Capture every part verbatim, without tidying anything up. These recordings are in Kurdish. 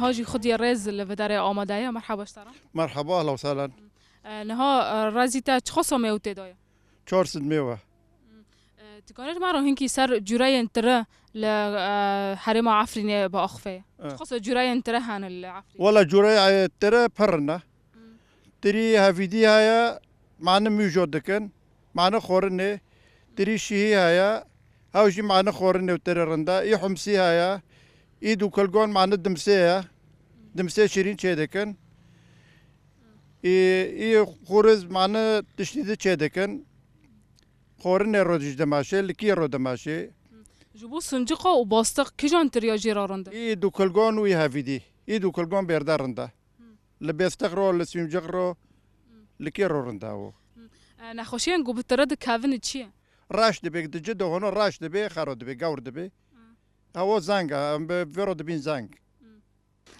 Hacî Xwediyê Rêz li vê derê amade ye. Merhaba ji te re. Merhaba, ahla û sehlen. E, niha, e, rêzî te çiqas a mêw tê de ye? Çar sed mêw e. E, tu kanî ji me re hinkî ser cureyên tire li, e, herêma Efrînê biaxivî? E. Çiqas cureyên tire hene li Efrînê? Wela cureyê tire pir in. Tirî hevîdî heye, mane mûjo dikin, mane xwarinê. Tirî şihî heye, hew jî mane xwarinê û tirî rind e. Î humsî heye, î dûkilgon mane dimsê ye. Dimsê şirîn çê dikin. Î, î xuriz mane tiştî di çê dikin. Xwarinê ro dij dimaşê, likî ro dimaşê. Ji bo sinciqa û bastiq kîjan tiriya jê re rind e? Î dûkilgon û î hevîdî. Î dûkilgon bêrde rind e. Li bêstiq ro, li sîmciq ro, li kê ro rind e ew? E, nexweşiyên ku bi tire dikevin çi ye? Reş dibe, di ci de hono reş dibe, xero dibe, gewr dibe. Ew zeng e, em bi vê ro dibîn zeng.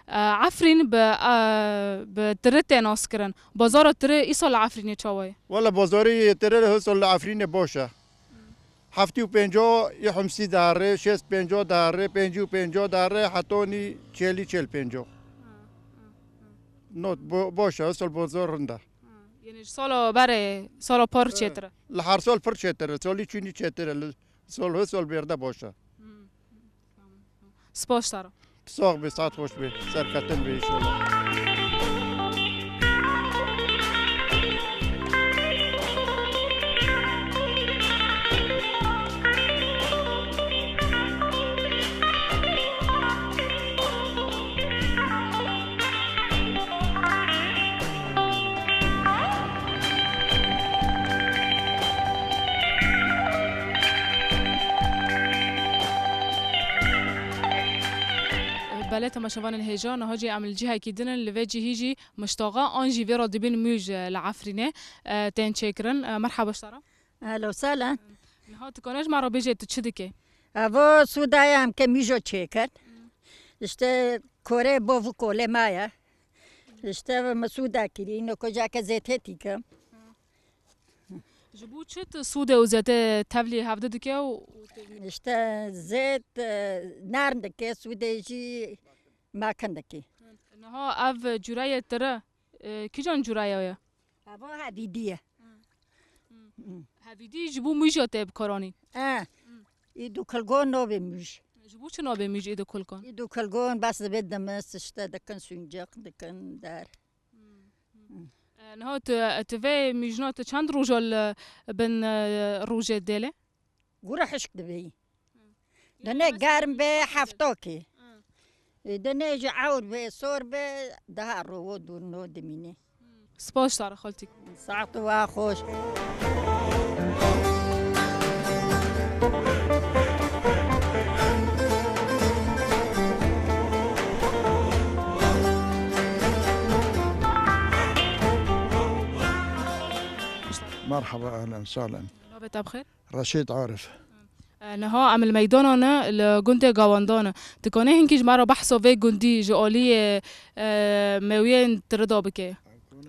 E, Efrîn bi, e, bi tire tê naskirin. Bazara tire îsal li Efrînê çawa ye? Wela bazarê tire li husol li Efrînê boş e. Heftê û pênco yê humsî dare, şêst pênco dare, pêncî û pênco dare, hetonî çêlî çêl pênco. Not bo-, boş e, sol bozor rind e. Yanî ji sala berê, sala par çêtir e? Li her sol pir çêtir e, solî çûnî çêtir e, li sol hu sol bêrde boş e. Spas ji te re. Sax be, saet xweş be. Serketin be inşallah. Belê temaşevanên hêja, niha jî em li cihekî din in, li vê cihî jî miştaxa an jî vê re dibîn mûj, e, li Efrînê, e, tên çêkirin. E, merhaba ji te re. Ehlen û sehlen. Niha tu kanî ji me re bêjî tu çi dikî? Evo sûda ye em ke mûjo çêkin. İşte kore bo vu kole ma ye. İşte me sûda kirî, îno kocake zêtê tîkim. Ji bo çi tu sûdê û zêtê tevlî hevdi dike û, û tê- İşte zêt, e, nerm dike, sûdê jî mekin dike. Niha ev cureyê tire, e, kîjan cureya ye? Evo hevîdî ye. Hevîdî ji bo mûja tê bikaranîn? E. Î dûkilgon nobê mûj. Ji bo çi nabê mûj î dûkilgon? Î dûkilgon bes dibe dimis, işte dikin sûnciq, dikin der. E, niha tu, tu vê mûjna tu çend roja li bin, e, rojê dêlê? Gura hişk dibe. Dene germ be heftokê. E, dene jî ewr be, sor be, daha rowo dûrno dimîne. Spas ji te re xaltîk. Saet û wa xweş. Merhaba, ehlen, sahlen. Navê te bi xêr? Reşîd Arif. E, niha em li meydana ne, li gundê Gawanda ne. Tu kanî hinkî ji me re behsa vê gundî ji aliyê, e, mêwiyên tiridan bike?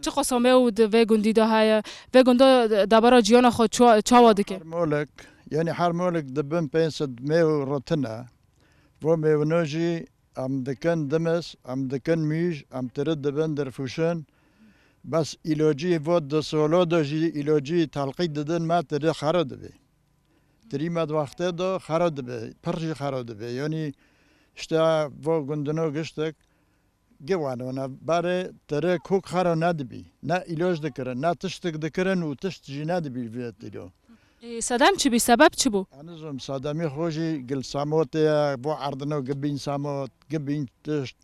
Çi qasa mêw di vê gundî de heye? Vê gunda debara ciyana xwe ça-, çawa dike? Her molik, yanî her molik di bin pênc sed mêw re tune. Vo mêwino jî em dikin dimis, em dikin mûj, em tiri dibin dirfûşin. Bes îlocî vo di solo de jî îlocî telqî didin me, tiri xero dibe. Tirî me di wextê de xero dibe, pir jî xero dibe. Yanî işte vo gundino giştek giwanone, berê tiri kok xero nedibî. Ne îloc dikirin, ne tiştik dikirin û tişt jî nedibî vê tiro. Ê, sedem çi bî, sebeb çi bû? Ez nizim, sedemî xwe jî gil samotê ye, vo erdino gibîn samot, gibîn tişt.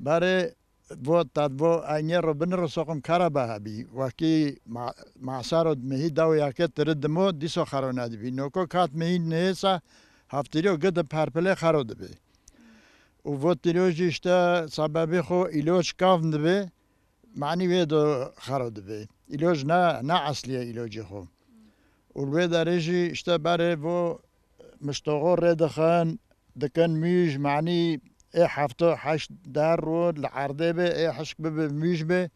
Berê vo tat vo eynê ro biniro soqum karaba hebî. Wekî ma-, masaro mehî daw yake tiri dimo, dîso xero nedibî. Noko kat mehî nihêsa haftirîyo gidi perpilê xero dibî. Û vo tiro jî işte sebebê xwe îloc kavn dibê, manî wê de xero dibê. Îloc ne, ne eslî ye îlocê xwe. Û li wê derê jî işte berê vo miştoxo rê dixin, dikin mûj, manî ê hefto heşt der ro li erdê be, ê hişk bibe mûj be,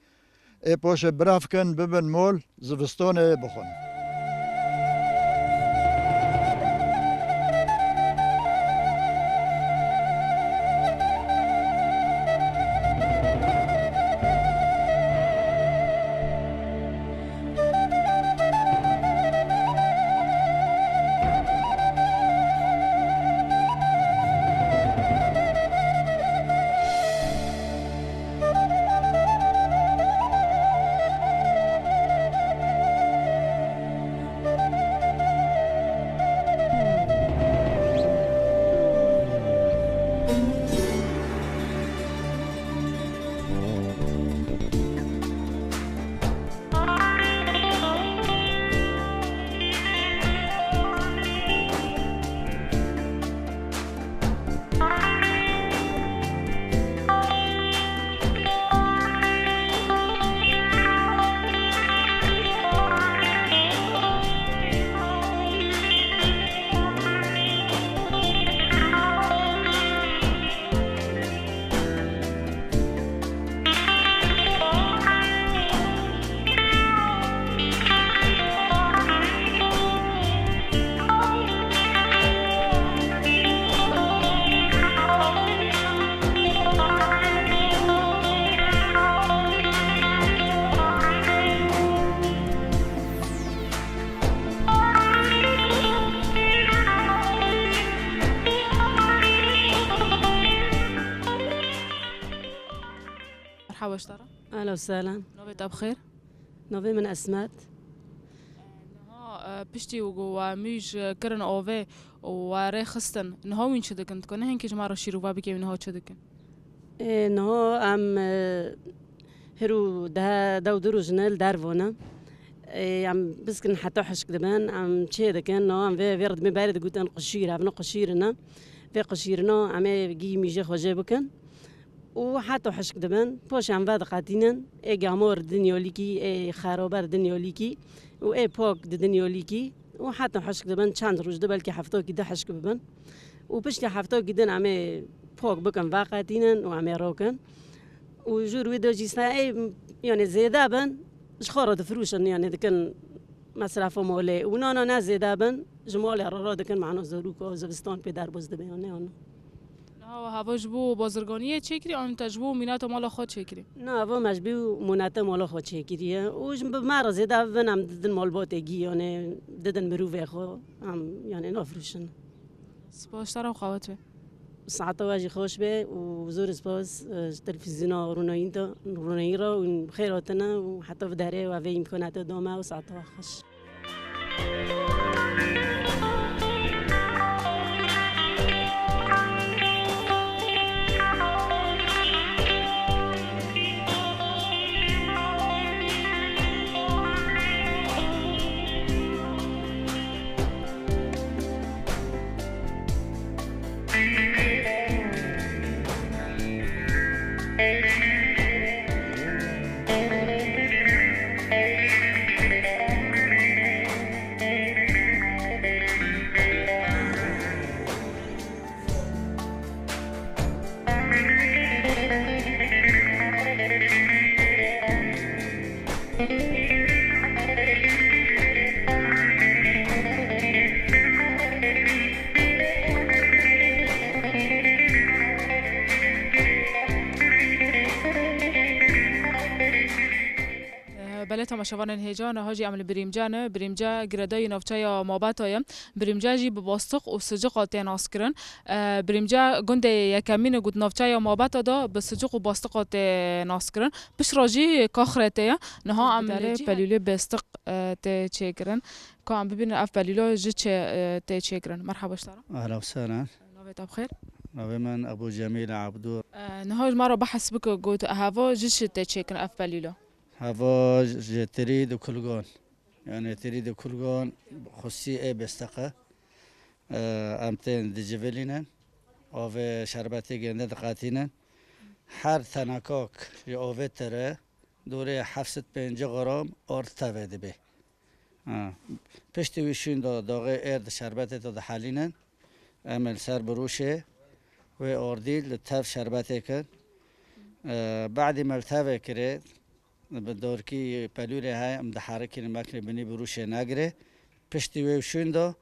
ê poşê birav kin, bibin mol, zivistonê ê bixwin. Hewa ji te re. Ehlen û sehlen. Navê te bi xêr? Navê min Esmet. Niha, e, piştî ku we mûj kirin avê û we rê xistin, niha wîn çi dikin? Dikane hinkî ji me re şîrove bike, wî niha çi dikin? Ê, niha em, e, hir û deh, dew du roj ne li derve ne. Ê, em biskin heta hişk dibin, em çê dikin, niha em vê, vê re dibê berê digotin qişîr, ev ne qişîr ne. Vê qişîrina em ê gî mîjê xwe jê bikin. Û heta hişk dibin, paşê em vediqetînin, ê gamor didin yolîkî, ê xerober didin yolîkî û ê pok didin yolîkî û heta hişk dibin, çend roj di belkî heftakî di hişk bibin. Û piştî heftakî din em ê pok bikin, veqetînin û em ê rokin. Û jûr wî de jî se ê, yanê zêde bin, ji xwe re difirûşin, yanê dikin mesrefa malê. Û nana ne zêde bin, ji malê re radikin, mano zarok û zivistan pê derbas dibe, yan ne, yan ne. Niha we heva ji bo bazirganiyê çêkirî, an te ji bo mînata mala xwe çêkirî? Na, heva me ji bo mînata mala xwe çêkiriye. Û ji bi me re zêde bin, em didin malbatê gî, yanê didin mirovê xwe, em, yanê nafirûşin. Spas te re û xewet be. Saeta we jî xweş be û zor spas, e, ji televîzyona Rûnayîn de, Rûnayî re û bi xêr hatine û heta bi derê we vê îmkanetê da me û saeta we xweş. Belê temaşevanên hêja, niha jî em li Birîmce ne. Birîmce girêdayî navçeya Mabeta ye. Birîmce jî bi bastiq û siciqa tê naskirin. E, Birîmce gundê yekemîn e ku di navçeya Mabeta de bi siciq û bastiqa tê naskirin. Piştre jî kaxretê ye. Niha em li Pelûlê bastiq, e, tê çêkirin. Ka em bibînin ev pelûla ji çi, e, tê çêkirin. Merhaba ji te re. Ehlen û sehlen. Navê te bi xêr? Navê min Ebû Cemîl Ebdû. E, niha ji me re behs bike, got heva ji çi tê çêkirin ev pelûla? Heva ji tirî di kulgon. Yani tirî di kulgon xusî ê besteqe. Em tên dicivilînin. Avê şerbetê gende diqetînin. Her tenekok ji avê tere dorê heft sed pêncî gram ard tevê dibe. Ha. Piştî wî şûn de daxê êr di şerbetê de dihelînin. Em ê li ser birûşê wê ordî li tev şerbetê kin. E, badî me li tevê kirê, bi dorkî pelûrê heye, em diherikînin, mekirê binî birûşê negirê. Piştî wê şûn de,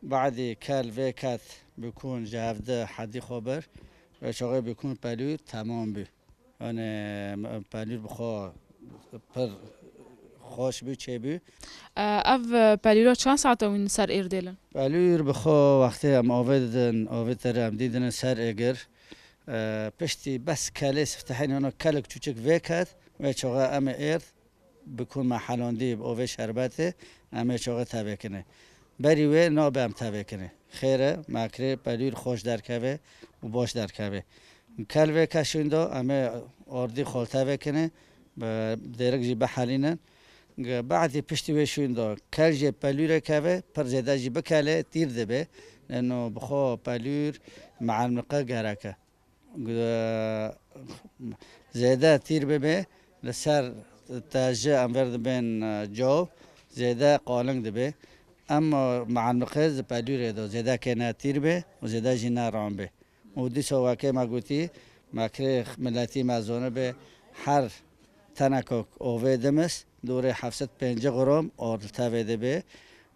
badî kel vê ket bikûn ji hevdi hedî xwe bir, wê çaxê bikûn pelûr temam bû. Yani, em, em pelûr bi xwe pir xweş bû, çêbû. E, ev, e, pelûra çend saet e wîn ser êr dêlin? Pelûr bi xwe wextê em avê didin, avê tere em dîdinin ser êgir. E, piştî bes kelê siftehîn, yani kelek çûçik vê ket, wê çaxa em ê êr bikûn me helandî bi ovê şerbetê, em ê çaxê tevêkinê. Berî wê nabe em tevêkinê. Xêr e, mekirê pelûr xweş derkeve û baş derkeve. Kel vê keşûn de em ê ordî xol tevêkinê, bi dêrik jî bihelînin. Ge-, badî piştî wê şûn de kel jê pelûrê keve, pir zêde jî bikele, tîr dibe. Leno bi xwe pelûr meelmiqe gereke. Zêde tîr bibe, li ser te ji em ver dibên, e, caw, zêde qaling dibe. Em, e, meelmiqê ji pelûrê de zêde kêne tîr be û zêde jî ne ran be. Û dîsa wekê me gotî, me kirê miletî me zanibe, her tenekok ovê dimis, dorê heft sed pêncî gram ard li tevê dibe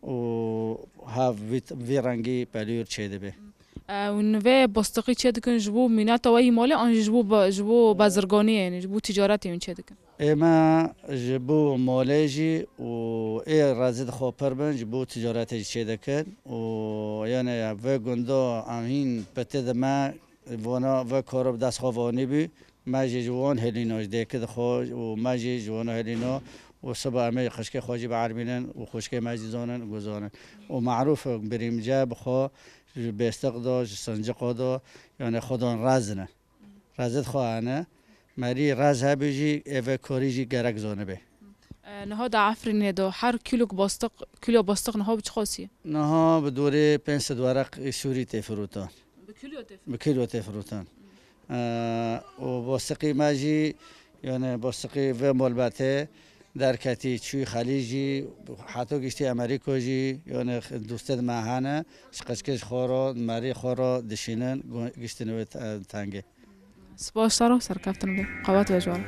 û hev vî, vî rengî pelûr çêdibe. E, hûn vê bastiqî çêdikin ji bo mîneta we yî malê an jî ji bo be-, ji bo bezirganiyê, yanî ji bo ticaretê hûn çêdikin? Ê me ji bo malê jî û ê rezî di xwe pir bin, ji bo ticaretê jî çêdikin û, yanî, vê gunda em hîn petê de me vana vê karo bi dest xwe vanî bû. Me jî ji wan helîno, ji dêkid xwe û me jî ji wan helîno û siba em ê xwişkê xwe jî biermînin û xwişkê me jî zonin, guzanin. Û Marûf Birîmce bi xwe ji Bêstiq do, ji Sinciqo do, yani xwe don rezine. Rezid xwe ane. Merî rez hebî jî eve korî jî gerek zonibe. E, niha da Efrînê do her kîlok bostiq, kîlo bostiq niha bi çi qasî ye? Niha bi dorê pênc sed weraq Sûrî tê firotan. Bi kîlo tê firotan? Bi kîlo tê firotan. E, û bostiqî me jî, yani bostiqî vê malbetê derketî çûyî Xelîcî, heta giştî Amerîko jî, yani dostê me hene, ji qeçkê ji xwe re, merî xwe re dişînin, go-, giştî wê te-, tengê. Spas te re, serkeftin be. Qewet be ji we re.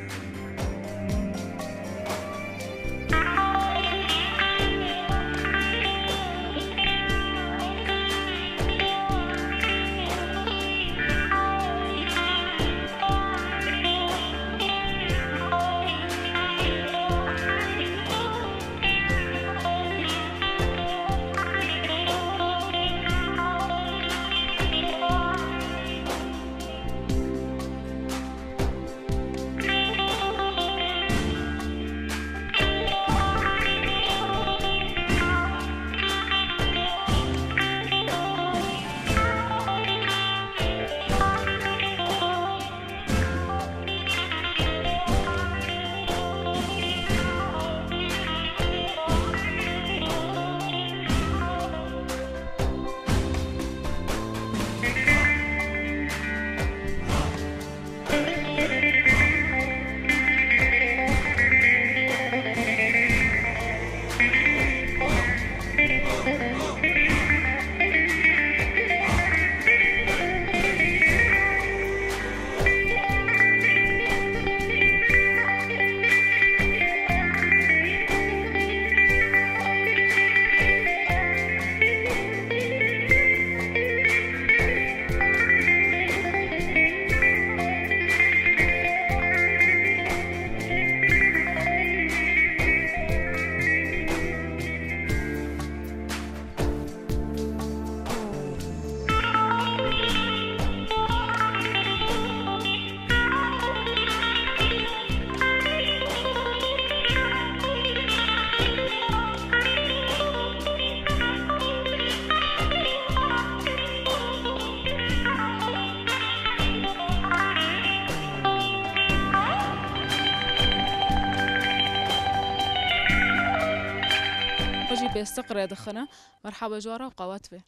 Xwe jî Bêstiq rê dixine. Merhaba ji we re û qewet be.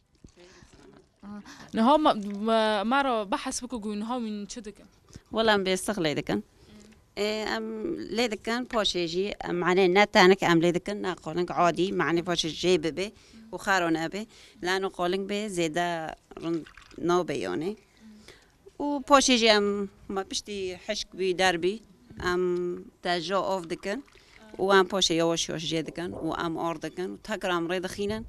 Niha me, me, me re behs bike ku niha wîn çi dikin? Wela em Bêstiq lê dikin. Ê, em lê dikin, paşê jî, em, manê ne tenik em lê dikin, ne qoling adî, manê paşê jê bibe û xero nebe. Lano qoling be zêde rind nabe yani. Û paşê jî em, me piştî hişk bî, derbî, em te jo av dikin û em paşê yavaş yavaş jê dikin û em ar dikin û tekrar em rê dixînin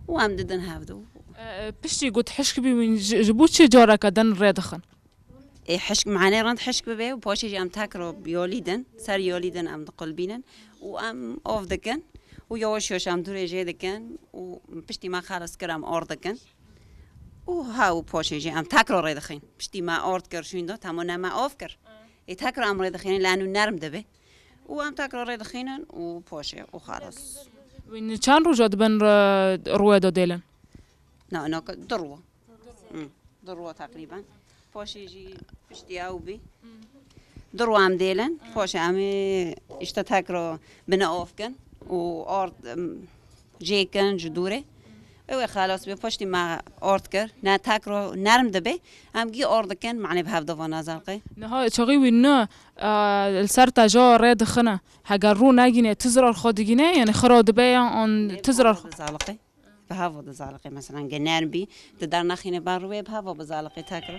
û em didin hevdu. E, piştî got hişk bî, wîn ji, ji bo çi careke din rê dixin? Ê, hişk, manê rind hişk bibe û paşê jî em tekro yolî din, ser yolî din em diqulbînin û em av dikin û yavaş yavaş em dûrê jê dikin û piştî me xelas kir em ar dikin û ha û paşê jî em tekro rê dixin. Piştî me ard kir şûnda, temo ne me av kir. Ê tekro em rê dixînin, lano nerm dibe û em tekro rê dixînin û paşê û xelas. Wîn çend roja dibin re-, rûyê de dêlin? Na, na, du rû. Hı, du rû teqrîben. Paşê jî piştî ew bî. Du rû em dêlin. Paşê em ê işte tekro bine av kin û ard, em, jê kin ji dûrê. Ew ê xelas bê, paştî me ard kir. Ne tekro nerm dibe. Em gî ard dikin, manê bi hevdova nazalqê. Niha çaxî wî ne, e, li ser te ja rê dixine. Heger rû negîne, ti zirar xwe digîne, yani xira dibe ya an ti zirar xwe. Bi hava dizaliqê. Bi hava dizaliqê, mesela, ge nerm bî, tu dernexîne ber rûyê, bi hava bizaliqê tekro.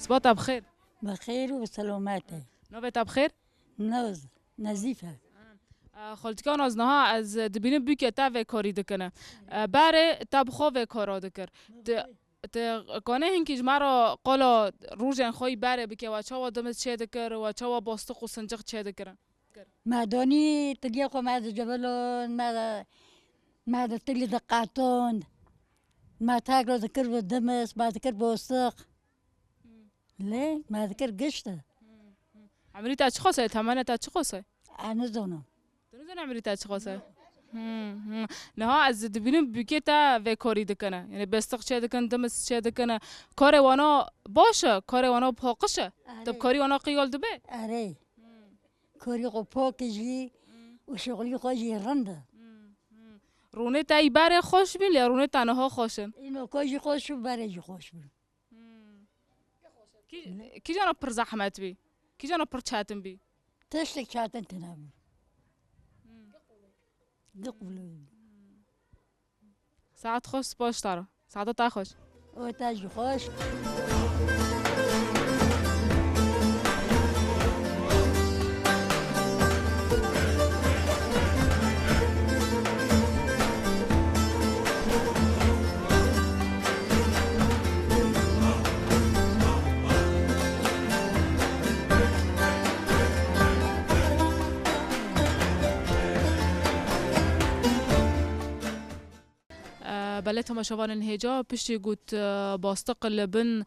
Siba te bi xêr. Bi xêr û bi selamet e. Navê te bi xêr? Naz, Nezîfe. E, Xaltîka Naz, niha ez dibînim bûkê te vê karî dikine. E, berê te bi xwe vê kara dikir. Ti, ti kane hinkî ji me re qala rojên xwe yî berê bike, we çawa dimis çê dikir, we çawa bastiq û sinciq çê dikirin? Me donî tiliyê xwe me di cevelon, me, me di tilî diqetond. Me tekro dikir bi dimis, me dikir bostiq. Lê me dikir gişt e. Emrî te çiqas e? Temene te çiqas e? Ez nizanim. Tu nizanî emrî te çiqas e? Hmm, hmm. Niha ez dibînim bûkê te vê karî dikine. Yani bestiq çê dikin, dimis çê dikine. Karê wana baş e, karê wana paqij e. Erê. Tu bi karî wana qiyal dibe? Erê. Karî xwe pak jî û şixulî xwe jî rind e. Rûnê te yî berê xweş bîn, lê rûnê te niha xweş in. Îno ka jî xweş û berê jî xweş bî. Kî-, kîjana pir zehmet bî? Kîjana pir çetin bî? Tiştek çetin tune bû. Di qulê. Saet xweş, spas ji te re. Saeta te xweş. Û te jî xweş. E, belê temaşevanên hêja, piştî got, e, bastiq li bin, e,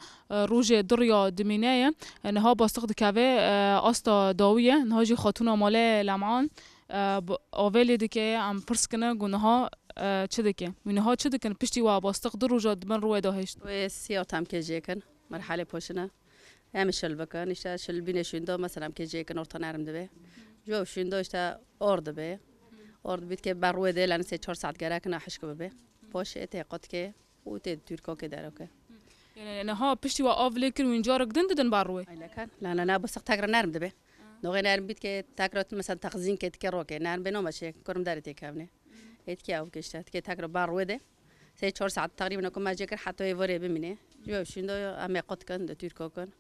rojê diriya dimîne ye. E, niha bastiq dikeve, e, asta dawiyê. Niha jî xatûna malê Lem'an, e, bi-, avê lê dike, em pirs kine, got niha, e, çi dike? Wî niha çi dikin? Piştî wa bastiq du roja di bin rûyê de hişt. Wê siya tam kê jêkin, merhelê poşine. Em şil bikin, işte şil bîne şûnda, mesela em kê jêkin orta nerm dibe. Jo şûnda işte or dibe. Or dibît ke ber rûyê de, lani sê çar saet gerek ne hişk bibe. Poşê tê qut ke û tê tûrka ke deroke. Yani niha piştî wa av lê kir, wîn carek din didin ber rûyê? Aylekan. La, la, la, bastiq tekrar nerm dibe. Noxê nerm bît ke tekrar mesela texzîn ke dike roke. Nerm bê noma şey, kurum derê tê kevne. Êtkî ew ke işte, dike tekrar ber rûyê de. Sê çar saet teqrîben ku me jê kir heta ê vorê bimîne. Ji we şûnda em ê qut kin, di tûrka kin.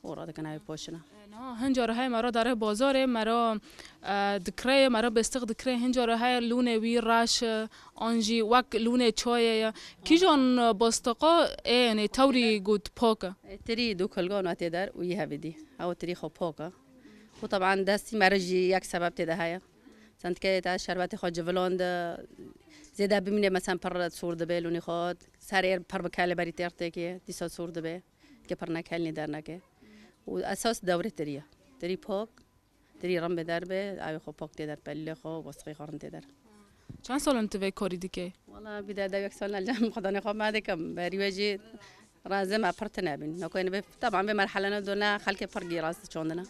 Û radikin ew ê poşina. Niha hin cara heye me re dare bazarê, me re, e, dikreyê, me re bestiq dikrê, hin cara heye lûnê wî reş e, an jî wek lûnê çayê ye. Kîjan, e, bastiqa ê, yani tewrî got pak e? E, tirî du kilgan tê der û yî hevî dî. Ew tirî xwe pak e. Û teban destî me re jî yek sebeb tê de heye. Sen dikê te şerbetê xwe civilan de zêde bimîne, mesela pir sor dibe lûnê xwe, ser êr pir bi kelê berî têr têkê, dîsa sor dibe, ke pir ne kelnî derneke. Û esas dewrê tirî ye. Tirî pak, tirî rind bê derbe, ew xwe pak tê der pelîlê xwe, westiqê xwe rind tê der. Çend sal in tu vê karî dikê? Wala bî de dew yek sal ne cem xwedanê xwe me dikim. Berî we jî razê me pir tune bîn. Nokoyne be, taban vê merhelene do ne xelkê pir gî rast çandine.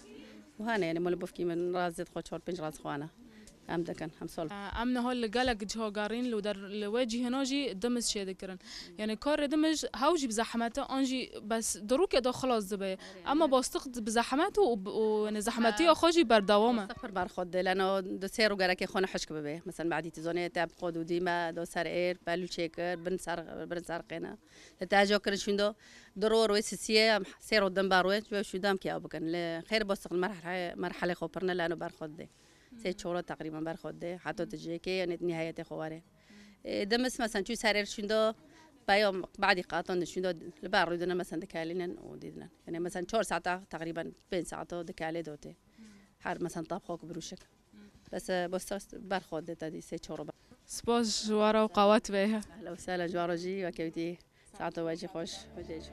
Û hene, yani, mol bifkî min razê xwe çar pênc raz xwe ne. Em dikin, em sol. Em niha li gelek ciha gerîn, li der, li we cîhêna jî dimis çê dikirin. Yani karê dimis hew jî bi zehmet e, an jî bes di rûkê de xilas dibe. Ama bastiq bi zehmet û, û, û, yani, zehmetiya xwe jî berdewam e. Bastiq pir berxwe dide, leno di sê ro gerekê xwe ne hişk bibe. Mesela, badî tizonê te bi xwe dûdî me, do ser êr, belû çêkir, bin ser, bin ser qêne. Li te ejo kirin şûndo, du ro, royê sisiyê, em sê ro din ber royê, ji we şûnda em kêya bikin. Li xêr bastiq li merhele-, merhelê xwe pirine, leno berxwe dide. Sê çor ro teqrîben berxwe dide. Heta tu cihê kê, yani nihayetê xwe were. E, dimis, mesela, çû ser êr şûndo, peya badî qatan di şûndo, li ber rûdine, mesela, dikelînin û dîdinin. Yani, mesela, çar saeta, teqrîben pênc saeta dikelê dotê. Her, mesela, tab xwe ku birûşik. Bes, e, bo stas berxwe de te dî sê çor ro. Spas ji we re û qewet be. Ehla û sehla ji we re jî, wekî wî dî. Saeta we jî xweş, we jî xweş.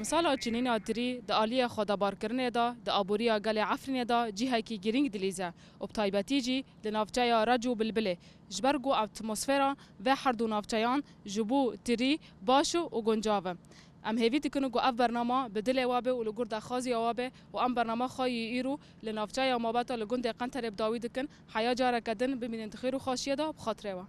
Sala çinîna tirî di aliyê xwedebarkirinê de di aboriya gelê Efrînê de cihekî girîng dilîze û bi taybetî jî di navçeya Rec û Bilbilê, ji ber ku atmosfera vê herdu navçeyan ji bo tirî baş û guncav e. Em hêvî dikin ku ev bernama bi dilê we be û li gor daxwaziya we be û em bernama xwe yî îro li navçeya Mabeta li gundê Qenterê bi dawî dikin. Heya careke din bimînin di xêr û xweşiyê de, bi xatirê we.